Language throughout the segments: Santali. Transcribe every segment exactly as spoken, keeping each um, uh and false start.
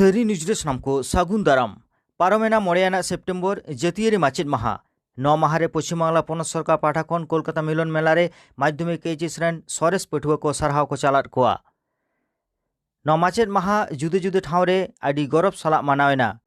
ᱛᱟᱹᱨᱤ ᱱᱤᱭᱩᱡᱽ ᱨᱮ ᱥᱟᱱᱟᱢ ᱠᱚ ᱥᱟᱹᱜᱩᱱ ᱫᱟᱨᱟᱢ᱾ ᱯᱟᱨᱚᱢᱮᱱᱟ ᱢᱚᱬᱮ ᱟᱱᱟᱜ ᱥᱮᱯᱴᱮᱢᱵᱚᱨ ᱡᱟᱹᱛᱤᱭᱟᱹᱨᱤ ᱢᱟᱪᱮᱫ ᱢᱟᱦᱟ᱾ ᱱᱚᱣᱟ ᱢᱟᱦᱟ ᱨᱮ ᱯᱚᱪᱷᱤᱢ ᱵᱟᱝᱞᱟ ᱯᱚᱱᱚᱛ ᱥᱚᱨᱠᱟᱨ ᱯᱟᱦᱴᱟ ᱠᱷᱚᱱ ᱠᱳᱞᱠᱟᱛᱟ ᱢᱤᱞᱚᱱ ᱢᱮᱞᱟ ᱨᱮ ᱢᱟᱫᱽᱫᱷᱚᱢᱤᱠ ᱮᱭᱤᱪ ᱮᱥ ᱨᱮᱱ ᱥᱚᱨᱮᱥ ᱯᱟᱹᱴᱷᱩᱣᱟᱹ ᱠᱚ ᱥᱟᱨᱦᱟᱣ ᱠᱚ ᱪᱟᱞᱟᱫ ᱠᱚᱣᱟ᱾ ᱱᱚᱣᱟ ᱢᱟᱪᱮᱫ ᱢᱟᱦᱟ ᱡᱩᱫᱟᱹ ᱡᱩᱫᱟᱹ ᱴᱷᱟᱶ ᱨᱮ ᱟᱹᱰᱤ ᱜᱚᱨᱚᱵᱽ ᱥᱟᱞᱟᱜ ᱢᱟᱱᱟᱣ ᱮᱱᱟ᱾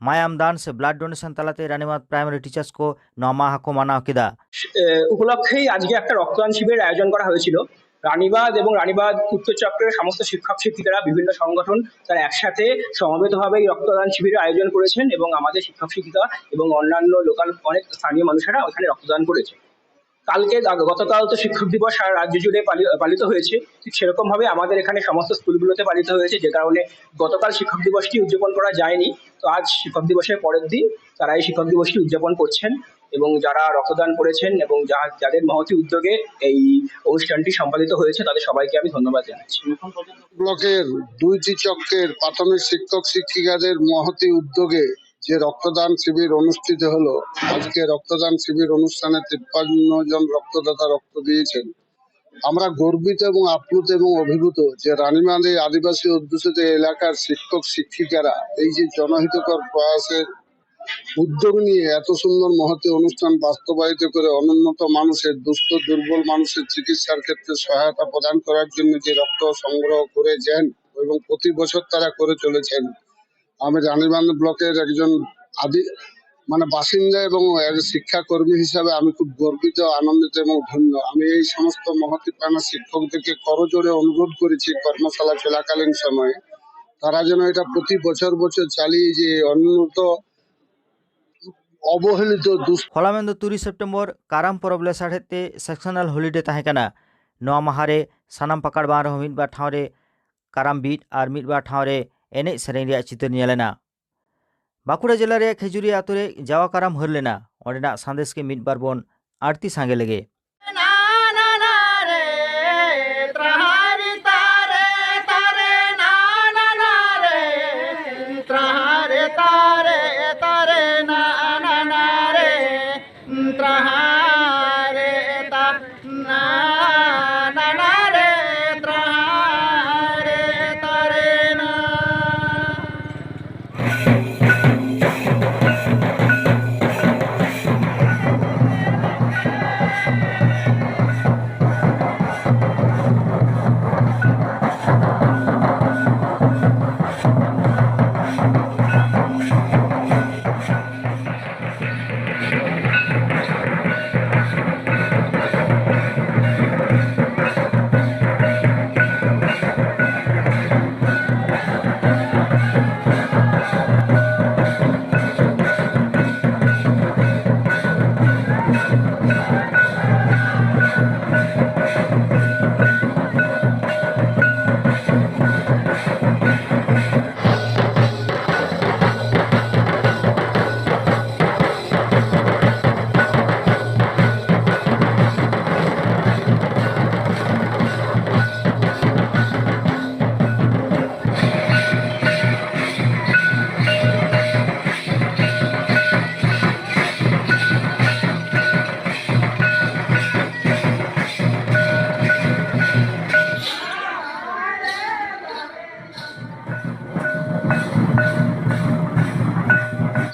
ᱢᱟᱭᱟᱢ ᱫᱟᱱ ᱥᱮ blood donation ᱛᱟᱞᱟᱛᱮ ᱨᱟᱱᱤᱵᱟᱸᱫᱷ primary teachers ᱠᱚ ᱱᱚᱣᱟ ᱢᱟᱦᱟ ᱠᱚ ᱢᱟᱱᱟᱣ ᱠᱮᱫᱟ᱾ এ, উপলক্ষেই আজকে একটা রক্তদান শিবির আয়োজন করা হয়েছিল। রানীবাঁধ এবং রানীবাঁধ উত্তর চক্রের সমস্ত শিক্ষক শিক্ষিকারা, বিভিন্ন সংগঠন, তারা একসাথে সমবেতভাবে এই রক্তদান শিবিরের আয়োজন করেছেন এবং আমাদের শিক্ষক শিক্ষিকা এবং অন্যান্য লোকাল অনেক স্থানীয় মানুষেরা ওখানে রক্তদান করেছে। কালকে, আগ-, গতকাল তো শিক্ষক দিবস সারা রাজ্য জুড়ে পালি-, পালিত হয়েছে, ঠিক সেরকম ভাবে আমাদের এখানে সমস্ত স্কুলগুলোতে পালিত হয়েছে, যে কারণে গতকাল শিক্ষক দিবসটি উদযাপন করা যায়নি। তো আজ শিক্ষক দিবসের পরের দিন তারা এই শিক্ষক দিবসটি উদযাপন করছেন এবং যারা রক্তদান করেছেন এবং যা-, যাদের মহতি উদ্যোগে এই অনুষ্ঠানটি সম্পাদিত হয়েছে, তাদের সবাইকে আমি ধন্যবাদ জানাচ্ছি। ব্লকের দুইটি চক্রের প্রাথমিক শিক্ষক শিক্ষিকাদের মহতি উদ্যোগে যে রক্তদান শিবির অনুষ্ঠিত হলো, আজকে রক্তদান শিবির অনুষ্ঠানে তিপ্পান্ন জন রক্তদাতা রক্ত দিয়েছেন। আমরা গর্বিত এবং আপ্লুত এবং অভিভূত যে রানীবাঁধ এই আদিবাসী অধ্যুষিত এলাকার শিক্ষক শিক্ষিকারা এই যে জনহিতকর প্রয়াসের উদ্যোগ নিয়ে এত সুন্দর মহতী অনুষ্ঠান বাস্তবায়িত করে অনুন্নত মানুষের, দুস্থ দুর্বল মানুষের চিকিৎসার ক্ষেত্রে সহায়তা প্রদান করার জন্য যে রক্ত সংগ্রহ করেছেন এবং প্রতি বছর তারা করে চলেছেন, আমি রানীবাঁধ ব্লকের একজন আদি মানে বাসিন্দা এবং এক শিক্ষাকর্মী হিসাবে আমি খুব গর্বিত, আনন্দিত এবং ধন্য। আমি এই সমস্ত মহতী প্রাণা শিক্ষকদেরকে করজোড়ে অনুরোধ করেছি কর্মশালা চলাকালীন সময়ে তারা যেন এটা প্রতি বছর বছর চালিয়ে যে অনুন্নত ᱚᱵᱚᱦᱮᱞᱤᱛᱚ ᱫᱩᱥ- ᱦᱚᱞᱟ ᱢᱮᱱᱫᱚ ᱛᱩᱨᱩᱭ ᱥᱮᱯᱴᱮᱢᱵᱚᱨ ᱠᱟᱨᱟᱢ ᱯᱚᱨᱚᱵᱽ ᱞᱮᱥᱟᱲᱦᱮᱫ ᱛᱮ sectional holiday ᱛᱟᱦᱮᱸ ᱠᱟᱱᱟ᱾ ᱱᱚᱣᱟ ᱢᱟᱦᱟ ᱨᱮ ᱥᱟᱱᱟᱢ ᱯᱟᱠᱟᱲ ᱵᱟᱝ ᱨᱮᱦᱚᱸ ᱢᱤᱫ ᱵᱟᱨ ᱴᱷᱟᱶ ᱨᱮ ᱠᱟᱨᱟᱢ ᱵᱤᱫ ᱟᱨ ᱢᱤᱫ ᱵᱟᱨ ᱴᱷᱟᱶ ᱨᱮ ᱮᱱᱮᱡ ᱥᱮᱨᱮᱧ ᱨᱮᱭᱟᱜ ᱪᱤᱛᱟᱹᱨ ᱧᱮᱞ ᱮᱱᱟ᱾ ᱵᱟᱸᱠᱩᱲᱟ ᱡᱮᱞᱟ ᱨᱮᱭᱟᱜ ᱠᱷᱮᱡᱩᱨᱤᱭᱟ ᱟᱛᱳ ᱨᱮ ᱡᱟᱣᱟ ᱠᱟᱨᱟᱢ ᱦᱟᱹᱨ ᱞᱮᱱᱟ᱾ ᱚᱸᱰᱮᱱᱟᱜ ᱥᱟᱸᱫᱮᱥ ᱜᱮ ᱢᱤᱫ ᱵᱟᱨ ᱵᱚᱱ ᱟᱹᱲᱛᱤ ᱥᱟᱸᱜᱮ ᱞᱮᱜᱮ᱾ ᱛᱨᱟᱦᱟᱨᱮ ᱛᱟ ᱱᱟ ᱱᱟ ᱱᱟ ᱨᱮ ᱛᱨᱟᱦᱟᱨᱮ ᱛᱟᱨᱮ ᱱᱟ᱾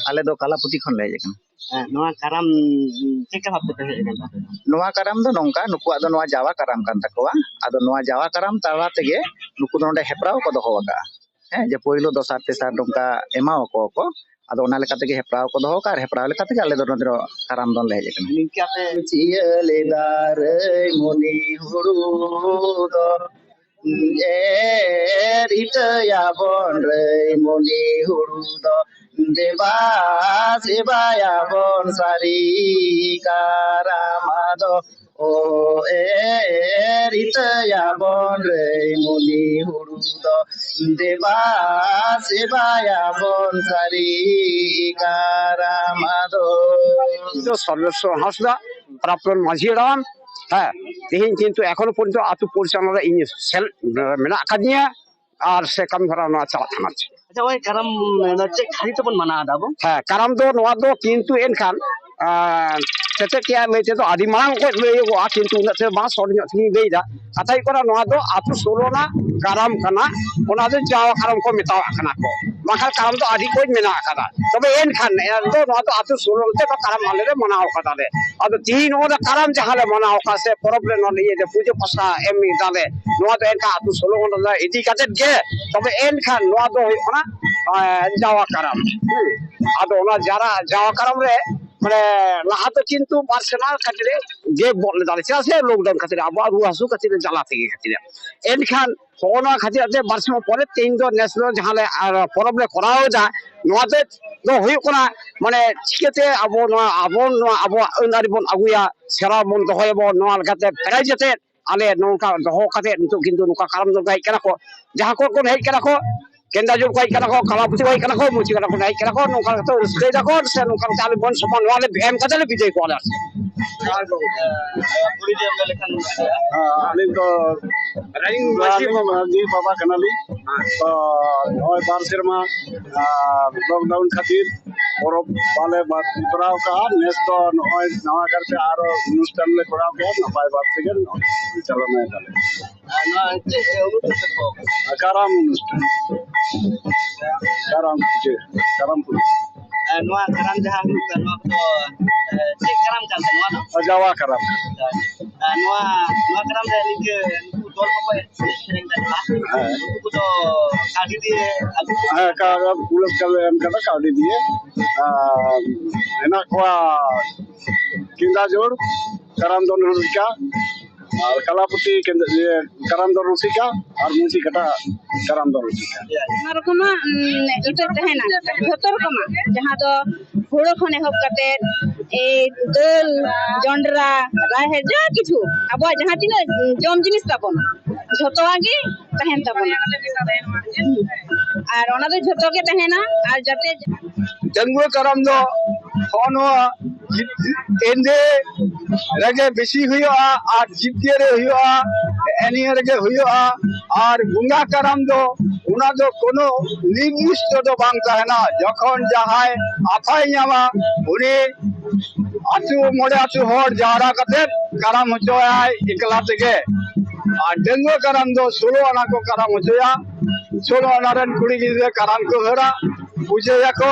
ᱟᱞᱮ ᱫᱚ ᱠᱟᱞᱟᱯᱩᱛᱤ ᱠᱷᱚᱱ ᱞᱮ ᱦᱮᱡ ᱟᱠᱟᱱᱟ᱾ ᱦᱮᱸ, ᱱᱚᱣᱟ ᱠᱟᱨᱟᱢ ᱪᱮᱫ ᱞᱮᱠᱟ ᱵᱷᱟᱵ ᱛᱮᱯᱮ ᱦᱮᱡ ᱟᱠᱟᱱ ᱛᱟᱯᱮᱭᱟ? ᱱᱚᱣᱟ ᱠᱟᱨᱟᱢ ᱫᱚ ᱱᱚᱝᱠᱟ, ᱱᱩᱠᱩᱣᱟᱜ ᱫᱚ ᱱᱚᱣᱟ ᱡᱟᱣᱟ ᱠᱟᱨᱟᱢ ᱠᱟᱱ ᱛᱟᱠᱚᱣᱟ᱾ ᱟᱫᱚ ᱱᱚᱣᱟ ᱡᱟᱣᱟ ᱠᱟᱨᱟᱢ ᱛᱟᱞᱟ ᱛᱮᱜᱮ ᱱᱩᱠᱩ ᱫᱚ ᱱᱚᱰᱮ ᱦᱮᱯᱨᱟᱣ ᱠᱚ ᱫᱚᱦᱚ ᱟᱠᱟᱫᱼᱟ᱾ ᱦᱮᱸ, ᱡᱮ ᱯᱳᱭᱞᱳ, ᱫᱚᱥᱟᱨ, ᱛᱮᱥᱟᱨ ᱱᱚᱝᱠᱟ ᱮᱢᱟᱣᱟᱠᱚᱣᱟ ᱠᱚ᱾ ᱟᱫᱚ ᱚᱱᱟ ᱞᱮᱠᱟ ᱛᱮᱜᱮ ᱦᱮᱯᱨᱟᱣ ᱠᱚ ᱫᱚᱦᱚ ᱠᱟᱜᱼᱟ, ᱟᱨ ᱦᱮᱯᱨᱟᱣ ᱞᱮᱠᱟ ᱛᱮᱜᱮ ᱟᱞᱮ ᱫᱚ ᱱᱚᱰᱮ ᱫᱚ ᱠᱟᱨᱟᱢ ᱫᱚᱱ ᱞᱮ ᱦᱮᱡ ᱟᱠᱟᱱᱟ᱾ ᱱᱤᱝᱠᱟᱹ ᱟᱯᱮ ᱪᱤᱭᱟᱹ ᱞᱮᱫᱟ ᱨᱟᱹᱭ ᱢᱩᱱᱤ ᱦᱩᱲᱩ ᱫᱚ ᱮᱨ ᱤᱛᱟᱹᱭᱟᱵᱚᱱ ᱨᱟᱹᱭ ᱢᱩᱱᱤ ᱦᱩᱲᱩ ᱫᱚ ᱫᱮᱵᱟ ᱥᱮᱵᱟᱭᱟᱵᱚᱱ ᱥᱟᱹᱨᱤ ᱠᱟᱨᱟᱢ ᱟᱫᱚ᱾ ᱚ ᱮᱨ ᱤᱛᱟᱹᱭᱟᱵᱚᱱ ᱨᱟᱹᱭ ᱢᱩᱱᱤ ᱦᱩᱲᱩ ᱫᱚ ᱫᱮᱵᱟ ᱥᱮᱵᱟᱭᱟᱵᱚᱱ ᱥᱟᱹᱨᱤ ᱠᱟᱨᱟᱢ ᱟᱫᱚ᱾ ᱤᱧ ᱫᱚ ᱥᱚᱨᱵᱮᱥᱥᱚᱨ ᱦᱟᱸᱥᱫᱟ, ᱯᱨᱟᱠᱛᱚᱱ ᱢᱟᱹᱡᱷᱤ ᱦᱟᱲᱟᱢ᱾ ᱦᱮᱸ, ᱛᱮᱦᱮᱧ ᱠᱤᱱᱛᱩ ᱮᱠᱷᱚᱱᱳ ᱯᱚᱨᱡᱚᱱᱛᱚ ᱟᱹᱛᱩ ᱯᱚᱨᱤᱪᱟᱞᱚᱱᱟ ᱨᱮ ᱤᱧ ᱥᱮᱞ-, ᱢᱮᱱᱟᱜ ᱟᱠᱟᱫᱤᱧᱟ ᱟᱨ ᱥᱮ ᱠᱟᱹᱢᱤ ᱦᱚᱨᱟ ᱱᱚᱣᱟ ᱪᱟᱞᱟᱜ ᱠᱟᱱᱟ᱾ ᱟᱪᱪᱷᱟ, ᱳᱭ ᱠᱟᱨᱟᱢ ᱫᱚ ᱪᱮᱫ ᱠᱷᱟᱹᱛᱤᱨ ᱛᱮᱵᱚᱱ ᱢᱟᱱᱟᱣ ᱮᱫᱟ ᱟᱵᱚ? ᱦᱮᱸ, ᱠᱟᱨᱟᱢ ᱫᱚ ᱱᱚᱣᱟ ᱫᱚ ᱠᱤᱱᱛᱩ ᱮᱱᱠᱷᱟᱱ ᱟᱨ ᱥᱮᱪᱮᱫ ᱠᱮᱜᱼᱟ ᱞᱟᱹᱭ ᱛᱮᱫᱚ ᱟᱹᱰᱤ ᱢᱟᱲᱟᱝ ᱠᱷᱚᱱ ᱞᱟᱹᱭᱚᱜᱚᱜᱼᱟ, ᱠᱤᱱᱛᱩ ᱩᱱᱟᱹᱜ ᱛᱮ ᱵᱟᱝ, ᱥᱚᱨᱴ ᱧᱚᱜ ᱛᱮᱜᱤᱧ ᱞᱟᱹᱭᱫᱟ᱾ ᱠᱟᱛᱷᱟ ᱦᱩᱭᱩᱜ ᱠᱟᱱᱟ, ᱱᱚᱣᱟ ᱫᱚ ᱟᱹᱛᱩ ᱥᱳᱞᱳ ᱟᱱᱟᱜ ᱠᱟᱨᱟᱢ ᱠᱟᱱᱟ, ᱚᱱᱟ ᱫᱚ ᱡᱟᱣᱟ ᱠᱟᱨᱟᱢ ᱠᱚ ᱢᱮᱛᱟᱣᱟᱜ ᱠᱟᱱᱟ ᱠᱚ, ᱵᱟᱝᱠᱷᱟᱱ ᱠᱟᱨᱟᱢ ᱫᱚ ᱟᱹᱰᱤ ᱠᱚᱡ ᱢᱮᱱᱟᱜ ᱟᱠᱟᱫᱟ᱾ ᱛᱚᱵᱮ ᱮᱱᱠᱷᱟᱱ ᱱᱮᱥ ᱫᱚ ᱱᱚᱣᱟ ᱫᱚ ᱟᱹᱛᱩ ᱥᱳᱞᱳ ᱛᱮ ᱠᱟᱨᱟᱢ ᱟᱞᱮ ᱞᱮ ᱢᱟᱱᱟᱣ ᱠᱟᱫᱟ ᱞᱮ᱾ ᱟᱫᱚ ᱛᱤᱦᱤᱧ ᱱᱚᱜᱼᱚᱭ ᱱᱚᱣᱟ ᱠᱟᱨᱟᱢ ᱡᱟᱦᱟᱸ ᱞᱮ ᱢᱟᱱᱟᱣ ᱟᱠᱟᱫ ᱥᱮ ᱯᱚᱨᱚᱵᱽ ᱞᱮ ᱱᱚᱣᱟ ᱤᱭᱟᱹ ᱞᱮ ᱯᱩᱡᱟᱹ ᱯᱟᱥᱟ ᱮᱢ ᱮᱫᱟ ᱞᱮ, ᱱᱚᱣᱟ ᱫᱚ ᱮᱱᱠᱷᱟᱱ ᱟᱹᱛᱩ ᱥᱳᱞᱳ ᱟᱱᱟ ᱤᱫᱤ ᱠᱟᱛᱮᱫ ᱜᱮ᱾ ᱛᱚᱵᱮ ᱮᱱᱠᱷᱟᱱ ᱱᱚᱣᱟ ᱫᱚ ᱦᱩᱭᱩᱜ ᱠᱟᱱᱟ, ᱮᱸ, ᱡᱟᱣᱟ ᱠᱟᱨᱟᱢ᱾ ᱦᱩᱸ᱾ ᱟᱫᱚ ᱚᱱᱟ ᱡᱟᱨᱟ-, ᱡᱟᱣᱟ ᱠᱟᱨᱟᱢ ᱨᱮ ᱢᱟᱱᱮ ᱞᱟᱦᱟ ᱫᱚ ᱠᱤᱱᱛᱩ ᱵᱟᱨ ᱥᱮᱨᱢᱟ ᱠᱟᱹᱴᱤᱡ ᱞᱮ ᱜᱮᱯ ᱜᱚᱫ ᱞᱮᱫᱟ ᱞᱮ, ᱪᱮᱫᱟᱜ ᱥᱮ ᱞᱚᱠᱰᱟᱣᱩᱱ ᱠᱷᱟᱹᱛᱤᱨ, ᱟᱵᱚᱣᱟᱜ ᱨᱩᱣᱟᱹ ᱦᱟᱹᱥᱩ ᱠᱷᱟᱹᱛᱤᱨ, ᱡᱟᱞᱟ ᱛᱮᱜᱮ ᱠᱷᱟᱹᱛᱤᱨ᱾ ᱮᱱᱠᱷᱟᱱ ᱦᱚᱸᱜᱼᱚ ᱱᱚᱣᱟ ᱠᱷᱟᱹᱛᱤᱨ ᱛᱮ ᱵᱟᱨ ᱥᱮᱨᱢᱟ ᱯᱚᱨᱮ ᱛᱮᱦᱮᱧ ᱫᱚ ᱱᱮᱥ ᱫᱚ ᱡᱟᱦᱟᱸ ᱞᱮ, ᱟᱨ, ᱯᱚᱨᱚᱵᱽ ᱞᱮ ᱠᱚᱨᱟᱣ ᱮᱫᱟ, ᱱᱚᱣᱟ ᱫᱚ, ᱫᱚ ᱦᱩᱭᱩᱜ ᱠᱟᱱᱟ ᱢᱟᱱᱮ ᱪᱤᱠᱟᱹᱛᱮ ᱟᱵᱚ ᱱᱚᱣᱟ, ᱟᱵᱚ ᱱᱚᱣᱟ ᱟᱵᱚᱣᱟᱜ ᱟᱹᱱ ᱟᱹᱨᱤ ᱵᱚᱱ ᱟᱹᱜᱩᱭᱟ, ᱥᱮᱨᱣᱟ ᱵᱚᱱ ᱫᱚᱦᱚᱭᱟᱵᱚᱱ, ᱱᱚᱣᱟ ᱞᱮᱠᱟᱛᱮ ᱯᱨᱟᱭᱤᱡᱽ ᱟᱛᱮᱫ ᱟᱞᱮ ᱱᱚᱝᱠᱟ ᱫᱚᱦᱚ ᱠᱟᱛᱮᱫ ᱱᱤᱛᱚᱜ ᱠᱤᱱᱛᱩ ᱱᱚᱝᱠᱟ ᱠᱟᱨᱟᱢ ᱫᱚ ᱦᱮᱡ ᱠᱟᱱᱟ ᱠᱚ, ᱡᱟᱦᱟᱸ ᱠᱚ ᱠᱚ ᱦᱮᱡ ᱠᱟᱱᱟ ᱠᱚ, ᱠᱮᱱᱫᱟ ᱡᱳᱲ ᱠᱚ ᱦᱮᱡ ᱠᱟᱱᱟ ᱠᱚ, ᱠᱟᱞᱟᱯᱩᱛᱤ ᱠᱚ ᱦᱮᱡ ᱠᱟᱱᱟ ᱠᱚ, ᱢᱩᱪᱤ ᱠᱟᱱᱟ ᱠᱚ, ᱦᱮᱡ ᱠᱟᱱᱟ ᱠᱚ, ᱱᱚᱝᱠᱟ ᱠᱟᱛᱮ ᱨᱟᱹᱥᱠᱟᱹᱭ ᱫᱟᱠᱚ ᱥᱮ ᱱᱚᱝᱠᱟ ᱠᱟᱛᱮ ᱟᱞᱮ ᱵᱚᱱ ᱥᱚᱢᱟᱱ ᱱᱚᱣᱟ ᱞᱮ ᱮᱢ ᱠᱟᱛᱮ ᱞᱮ ᱵᱤᱫᱟᱹᱭ ᱠᱚᱣᱟ ᱞᱮ ᱟᱨ ᱪᱮᱫ᱾ ᱟᱨ ᱜᱚᱝᱠᱮ, ᱯᱩᱨᱤ ᱡᱮ ᱮᱢ ᱞᱮᱠᱷᱟᱱ ᱦᱮᱸ, ᱟᱹᱞᱤᱧ ᱫᱚ ᱨᱟᱱᱤ ᱢᱟᱹᱡᱷᱤ ᱢᱟᱹᱡᱷᱤ ᱵᱟᱵᱟ ᱠᱟᱱᱟᱞᱤᱧ᱾ ᱛᱚ ᱱᱚᱜᱼᱚᱭ ᱵᱟᱨ ᱥᱮᱨᱢᱟ, ᱟᱨ, ᱞᱚᱠᱰᱟᱣᱩᱱ ᱠᱷᱟᱹᱛᱤᱨ ᱯᱚᱨᱚᱵᱽ ᱵᱟᱞᱮ ᱵᱟᱫ ᱠᱚᱨᱟᱣ ᱠᱟᱜᱼᱟ᱾ ᱱᱮᱥ ᱫᱚ ᱱᱚᱜᱼᱚᱭ ᱱᱟᱣᱟ ᱠᱟᱨᱛᱮ ᱟᱨᱚ ᱚᱱᱩᱥᱴᱷᱟᱱ ᱞᱮ ᱠᱚᱨᱟᱣ ᱠᱮᱜᱼᱟ, ᱱᱟᱯᱟᱭ ᱵᱟᱨ ᱛᱮᱜᱮ ᱱᱚᱜᱼᱚᱭ ᱪᱟᱞᱟᱣ ᱮᱫᱟᱞᱮ᱾ ᱟᱨ ᱱᱚᱣᱟ ᱪᱮᱫ ᱚᱱᱩᱥᱴᱷᱟᱱ ᱛᱟᱠᱚ? ᱠᱟᱨᱟᱢ ᱚᱱᱩᱥᱴᱷᱟᱱ᱾ ᱠᱟᱨᱟᱢ ᱯᱩᱡᱟᱹ, ᱠᱟᱨᱟᱢ ᱯᱩᱡᱟᱹ᱾ ᱟᱨ ᱱᱚᱣᱟ ᱠᱟᱨᱟᱢ ᱡᱟᱦᱟᱸ ᱦᱩᱭᱩᱜ ᱠᱟᱱᱟ, ᱱᱚᱣᱟ ᱠᱚᱫᱚ, ᱮ, ᱪᱮᱫ ᱠᱟᱨᱟᱢ ᱠᱟᱱ ᱛᱮ ᱱᱚᱣᱟ ᱫᱚ? ᱡᱟᱣᱟ ᱠᱟᱨᱟᱢ᱾ ᱟᱨ ᱱᱚᱣᱟ, ᱱᱚᱣᱟ ᱠᱟᱨᱟᱢ ᱨᱮ ᱱᱤᱝᱠᱟᱹ ᱩᱱᱠᱩ ᱫᱚᱞ ᱠᱚᱠᱚ ᱮᱱᱮᱡ ᱥᱮᱨᱮᱧ ᱫᱟ, ᱦᱮᱸ᱾ ᱩᱱᱠᱩ ᱠᱚᱫᱚ ᱠᱟᱹᱣᱰᱤ ᱫᱤᱭᱮ ᱟᱹᱜᱩ ᱠᱚ ᱦᱮᱸ, ᱠᱟ-, ᱯᱩᱨᱚᱥᱠᱟᱨ ᱞᱮ ᱮᱢ ᱠᱟᱫᱟ, ᱠᱟᱹᱣᱰᱤ ᱫᱤᱭᱮ᱾ ᱟᱨ ᱦᱮᱱᱟᱜ ᱠᱚᱣᱟ ᱠᱮᱸᱫᱟ ᱡᱳᱲ, ᱠᱟᱨᱟᱢ ᱫᱚᱞ ᱨᱩᱥᱤᱠᱟ, ᱟᱨ ᱠᱟᱞᱟᱯᱩᱛᱤ ᱠᱮᱸᱫᱟ-, ᱤᱭᱟᱹ, ᱠᱟᱨᱟᱢ ᱫᱚᱞ ᱨᱩᱥᱤᱠᱟ, ᱟᱨ ᱢᱩᱪᱤ ᱠᱟᱴᱟ ᱠᱟᱨᱟᱢ ᱫᱚᱞ ᱨᱩᱥᱤᱠᱟ᱾ ᱟᱭᱢᱟ ᱨᱚᱠᱚᱢᱟᱜ, ᱩᱸ, ᱤᱛᱟᱹ ᱛᱟᱦᱮᱱᱟ, ᱡᱷᱚᱛᱚ ᱨᱚᱠᱚᱢᱟᱜ, ᱡᱟᱦᱟᱸ ᱫᱚ ᱦᱩᱲᱩ ᱠᱷᱚᱱ ᱮᱦᱚᱵ ᱠᱟᱛᱮ, ᱮᱭ ᱫᱟᱹᱞ, ᱡᱚᱱᱰᱨᱟ, ᱨᱟᱦᱮᱲ, ᱡᱟ ᱠᱤᱪᱷᱩ ᱟᱵᱚᱣᱟᱜ ᱡᱟᱦᱟᱸ ᱛᱤᱱᱟᱹᱜ ᱡᱚᱢ ᱡᱤᱱᱤᱥ ᱛᱟᱵᱚᱱ, ᱡᱷᱚᱛᱚᱣᱟᱜ ᱜᱮ ᱛᱟᱦᱮᱱ ᱛᱟᱵᱚᱱᱟ᱾ ᱟᱨ ᱚᱱᱟ ᱫᱚ ᱡᱷᱚᱛᱚ ᱜᱮ ᱛᱟᱦᱮᱱᱟ᱾ ᱟᱨ ᱡᱟᱛᱮ ᱰᱟᱺᱜᱩᱣᱟᱹ ᱠᱟᱨᱟᱢ ᱫᱚ ᱦᱚᱸᱜᱼᱚ ᱱᱚᱣᱟ ᱮᱸᱫᱮ ᱨᱮᱜᱮ ᱵᱮᱥᱤ ᱦᱩᱭᱩᱜᱼᱟ ᱟᱨ ᱡᱤᱵᱽ ᱡᱤᱭᱟᱹᱞᱤ ᱦᱩᱭᱩᱜᱼᱟ, ᱱᱮᱜᱼᱮ ᱱᱤᱭᱟᱹ ᱨᱮᱜᱮ ᱦᱩᱭᱩᱜᱼᱟ᱾ ᱟᱨ ᱵᱚᱸᱜᱟ ᱠᱟᱨᱟᱢ ᱫᱚ ᱚᱱᱟ ᱫᱚ ᱠᱳᱱᱳ ᱱᱤᱨᱫᱤᱥᱴᱚ ᱫᱚ ᱵᱟᱝ ᱛᱟᱦᱮᱱᱟ᱾ ᱡᱚᱠᱷᱚᱱ ᱡᱟᱦᱟᱸᱭ ᱟᱯᱷᱟᱭ ᱧᱟᱢᱟ, ᱩᱱᱤ ᱟᱹᱛᱩ ᱢᱚᱬᱮ ᱟᱹᱛᱩ ᱦᱚᱲ ᱡᱟᱣᱨᱟ ᱠᱟᱛᱮ ᱠᱟᱨᱟᱢ ᱦᱚᱪᱚᱭᱟᱭ ᱮᱠᱞᱟ ᱛᱮᱜᱮ᱾ ᱟᱨ ᱰᱟᱺᱜᱩᱣᱟᱹ ᱠᱟᱨᱟᱢ ᱫᱚ ᱥᱳᱞᱳ ᱟᱱᱟ ᱠᱚ ᱠᱟᱨᱟᱢ ᱦᱚᱪᱚᱭᱟ᱾ ᱥᱳᱞᱳ ᱟᱱᱟ ᱨᱮᱱ ᱠᱩᱲᱤ ᱜᱤᱫᱽᱨᱟᱹ ᱠᱟᱨᱟᱢ ᱠᱚ ᱦᱟᱹᱨᱟ, ᱯᱩᱡᱟᱹᱭᱟᱠᱚ᱾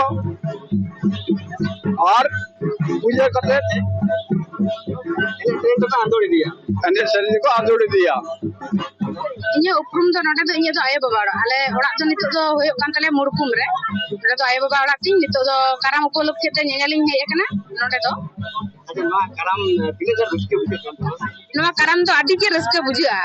ᱟᱨ ᱯᱩᱡᱟᱹ ᱠᱟᱛᱮ ᱮᱱᱮᱡ ᱥᱮᱨᱮᱧ ᱛᱮᱠᱚ ᱟᱸᱫᱳᱲ ᱤᱫᱤᱭᱟ᱾ ᱮᱱᱮᱡ ᱥᱮᱨᱮᱧ ᱛᱮᱠᱚ ᱟᱸᱫᱳᱲ ᱤᱫᱤᱭᱟ᱾ ᱤᱧᱟᱹᱜ ᱩᱯᱨᱩᱢ ᱫᱚ ᱱᱚᱰᱮ ᱫᱚ ᱤᱧᱟᱹᱜ ᱫᱚ ᱟᱭᱳ ᱵᱟᱵᱟ ᱚᱲᱟᱜ᱾ ᱟᱞᱮ ᱚᱲᱟᱜ ᱫᱚ ᱱᱤᱛᱚᱜ ᱫᱚ ᱦᱩᱭᱩᱜ ᱠᱟᱱ ᱛᱟᱞᱮᱭᱟ ᱢᱩᱲᱠᱩᱢ ᱨᱮ᱾ ᱱᱚᱰᱮ ᱫᱚ ᱟᱭᱳ ᱵᱟᱵᱟ ᱚᱲᱟᱜ ᱛᱤᱧ᱾ ᱱᱤᱛᱚᱜ ᱫᱚ ᱠᱟᱨᱟᱢ ᱩᱯᱚᱞᱚᱠᱠᱷᱮ ᱛᱮ ᱧᱮᱧᱮᱞᱤᱧ ᱦᱮᱡ ᱟᱠᱟᱱᱟ ᱱᱚᱰᱮ ᱫᱚ᱾ ᱟᱪᱪᱷᱟ, ᱱᱚᱣᱟ ᱠᱟᱨᱟᱢ, ᱛᱤᱱᱟᱹᱜ ᱜᱟᱱ ᱨᱟᱹᱥᱠᱟᱹ ᱵᱩᱡᱷᱟᱹᱜ ᱠᱟᱱ ᱛᱟᱢᱟ? ᱱᱚᱣᱟ ᱠᱟᱨᱟᱢ ᱫᱚ ᱟᱹᱰᱤ ᱜᱮ ᱨᱟᱹᱥᱠᱟᱹ ᱵᱩᱡᱷᱟᱹᱜᱼᱟ᱾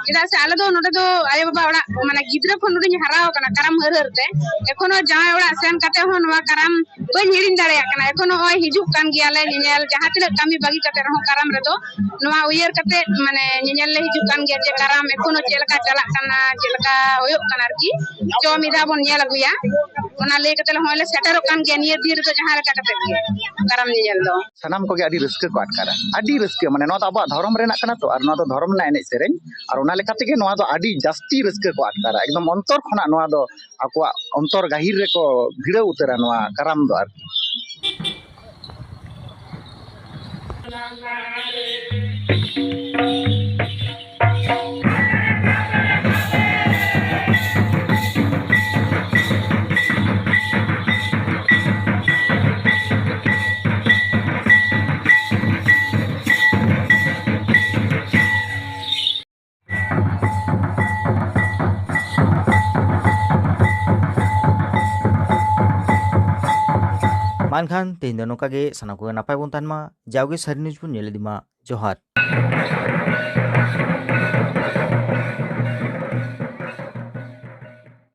ᱪᱮᱫᱟᱜ ᱥᱮ ᱟᱞᱮ ᱫᱚ ᱱᱚᱰᱮ ᱫᱚ ᱟᱭᱳ ᱵᱟᱵᱟ ᱚᱲᱟᱜ, ᱢᱟᱱᱮ, ᱜᱤᱫᱽᱨᱟᱹ ᱠᱷᱚᱱ ᱱᱚᱰᱮᱧ ᱦᱟᱨᱟ ᱟᱠᱟᱱᱟ ᱠᱟᱨᱟᱢ ᱦᱟᱹᱨ ᱦᱟᱹᱨ ᱛᱮ᱾ ᱮᱠᱷᱚᱱᱳ ᱡᱟᱶᱟᱭ ᱚᱲᱟᱜ ᱥᱮᱱ ᱠᱟᱛᱮ ᱦᱚᱸ ᱱᱚᱣᱟ ᱠᱟᱨᱟᱢ ᱵᱟᱹᱧ ᱦᱤᱲᱤᱧ ᱫᱟᱲᱮᱭᱟᱜ ᱠᱟᱱᱟ᱾ ᱮᱠᱷᱚᱱᱳ ᱱᱚᱜᱼᱚᱭ ᱦᱤᱡᱩᱜ ᱠᱟᱱ ᱜᱮᱭᱟᱞᱮ ᱧᱮᱧᱮᱞ, ᱡᱟᱦᱟᱸ ᱛᱤᱱᱟᱹᱜ ᱠᱟᱹᱢᱤ ᱵᱟᱹᱜᱤ ᱠᱟᱛᱮ ᱨᱮᱦᱚᱸ ᱠᱟᱨᱟᱢ ᱨᱮᱫᱚ ᱱᱚᱣᱟ ᱩᱭᱦᱟᱹᱨ ᱠᱟᱛᱮ, ᱢᱟᱱᱮ, ᱧᱮᱧᱮᱞ ᱞᱮ ᱦᱤᱡᱩᱜ ᱠᱟᱱ ᱜᱮᱭᱟ ᱡᱮ ᱠᱟᱨᱟᱢ ᱮᱠᱷᱚᱱᱳ ᱪᱮᱫ ᱞᱮᱠᱟ ᱪᱟᱞᱟᱜ ᱠᱟᱱᱟ, ᱪᱮᱫ ᱞᱮᱠᱟ ᱦᱩᱭᱩᱜ ᱠᱟᱱᱟ ᱟᱨᱠᱤ᱾ ᱪᱚ ᱢᱤᱫ ᱫᱷᱟᱣ ᱵᱚᱱ ᱧᱮᱞ ᱟᱹᱜᱩᱭᱟ᱾ ᱚᱱᱟ ᱞᱟᱹᱭ ᱠᱟᱛᱮ ᱞᱮ ᱦᱚᱸᱜᱼᱚᱭ ᱞᱮ ᱥᱮᱴᱮᱨᱚᱜ ᱠᱟᱱ ᱜᱮᱭᱟ ᱱᱤᱭᱟᱹ ᱫᱤᱱ ᱨᱮᱫᱚ ᱡᱟᱦᱟᱸ ᱞᱮᱠᱟ ᱠᱟᱛᱮ ᱜᱮ ᱠᱟᱨᱟᱢ ᱧᱮᱧᱮᱞ ᱫᱚ᱾ ᱥᱟᱱᱟᱢ ᱠᱚᱜᱮ ᱟᱹᱰᱤ ᱨᱟᱹᱥᱠᱟᱹ ᱠᱚ ᱟᱴᱠᱟᱨᱟ, ᱟᱹᱰᱤ ᱨᱟᱹᱥᱠᱟᱹ᱾ ᱢᱟᱱᱮ, ᱱᱚᱣᱟ ᱫᱚ ᱟᱵᱚᱣᱟᱜ ᱫᱷᱚᱨᱚᱢ ᱨᱮᱱᱟᱜ ᱠᱟᱱᱟ ᱛᱚ, ᱟᱨ ᱱᱚᱣᱟ ᱫᱚ ᱫᱷᱚᱨᱚᱢ ᱨᱮᱱᱟᱜ ᱮᱱᱮᱡ ᱥᱮᱨᱮᱧ, ᱟᱨ ᱚᱱᱟ ᱞᱮᱠᱟ ᱛᱮᱜᱮ ᱱᱚᱣᱟ ᱫᱚ ᱟᱹᱰᱤ ᱡᱟᱹᱥᱛᱤ ᱨᱟᱹᱥᱠᱟᱹ ᱠᱚ ᱟᱴᱠᱟᱨᱟ᱾ ᱮᱠᱫᱚᱢ ᱚᱱᱛᱚᱨ ᱠᱷᱚᱱᱟᱜ ᱱᱚᱣᱟ ᱫᱚ ᱟᱠᱚᱣᱟᱜ ᱚᱱᱛᱚᱨ ᱜᱟᱹᱦᱤᱨ ᱨᱮᱠᱚ ᱵᱷᱤᱲᱟᱹᱣ ᱩᱛᱟᱹᱨᱟ ᱱᱚᱣᱟ ᱠᱟᱨᱟᱢ ᱫᱚ ᱟᱨᱠᱤ᱾ ᱢᱟ ᱮᱱᱠᱷᱟᱱ ᱛᱮᱦᱮᱧ ᱫᱚ ᱱᱚᱝᱠᱟ ᱜᱮ, ᱥᱟᱱᱟᱢ ᱠᱚᱜᱮ ᱱᱟᱯᱟᱭ ᱵᱚᱱ ᱛᱟᱦᱮᱱ ᱢᱟ, ᱡᱟᱣᱜᱮ ᱥᱟᱹᱨᱤ news ᱵᱚᱱ ᱧᱮᱞ ᱤᱫᱤ ᱢᱟ᱾ ᱡᱚᱦᱟᱨ᱾